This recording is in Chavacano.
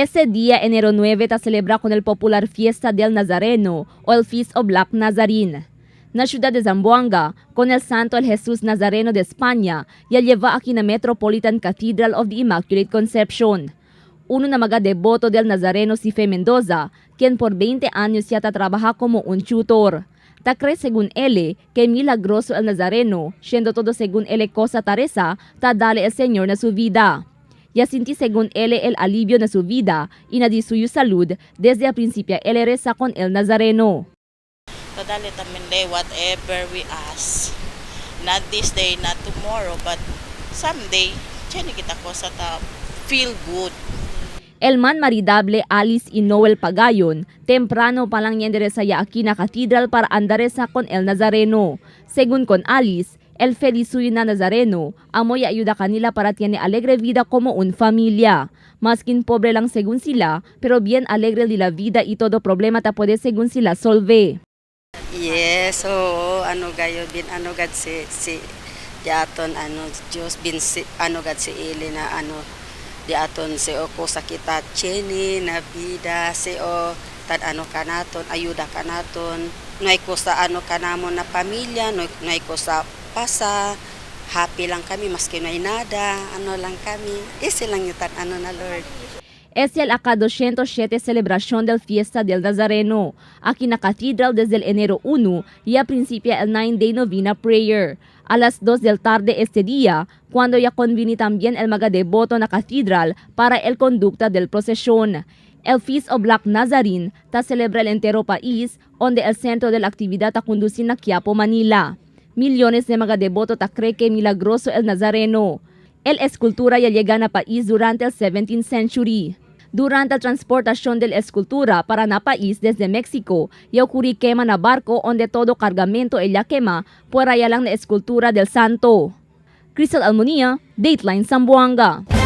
Ese día, enero 9, ta celebra con el popular Fiesta del Nazareno o el Feast of Black Nazarene. Na ciudad de Zamboanga, con el Santo el Jesús Nazareno de España, ya lleva aquí na Metropolitan Cathedral of the Immaculate Conception. Uno na mga devoto del Nazareno si Fe Mendoza, quien por 20 años ya ta trabaja como un tutor. Ta cree según él que milagroso el Nazareno, siendo todo según él cosa taresa, ta dale el Señor na su vida. Ya sinti según él el alivio na su vida y na di suyo salud desde el principio él reza con el Nazareno. Kadali tamin day whatever we ask. Not this day, not tomorrow, but someday, tiyan kita ko sa ta feel good. El man maridable Alice y Noel Pagayon, temprano pa lang niya ya aquí na cathedral para andaresa con el Nazareno. Según con Alice, el feliz na Nazareno, amoy ayuda kanila para tiene alegre vida como un familia. Maskin pobre lang según sila, pero bien alegre di la vida y todo problema ta puede según sila solve. Yes, oo, ano gayo bin ano gad si di aton ano Dios bin si ano gad si ili na ano di aton si o ko sakita cheni na vida si o tad ano kanaton ayuda kanaton no ko sa ano kanamon na pamilya no ko sa pasa happy lang kami maski no nada ano lang kami isi lang yung tan ano na Lord. Es el acá 207 celebración del Fiesta del Nazareno, aquí na Cathedral desde el enero 1 y a principia el 9-day novena prayer. A las 2 del tarde este día, cuando ya convini también el maga devoto na Cathedral para el conducta del procesión. El Feast of Black Nazarene ta celebra el entero país, donde el centro de la actividad ta conducir na Quiapo, Manila. Millones de mga devoto ta cree que milagroso el Nazareno. El escultura ya llega na país durante el 17th century. Durante la transportación de la escultura para na país desde México, ya ocurrí quema na barco donde todo cargamento ella quema, por allá lang na escultura del santo. Crystal Almonia, Dateline Zamboanga.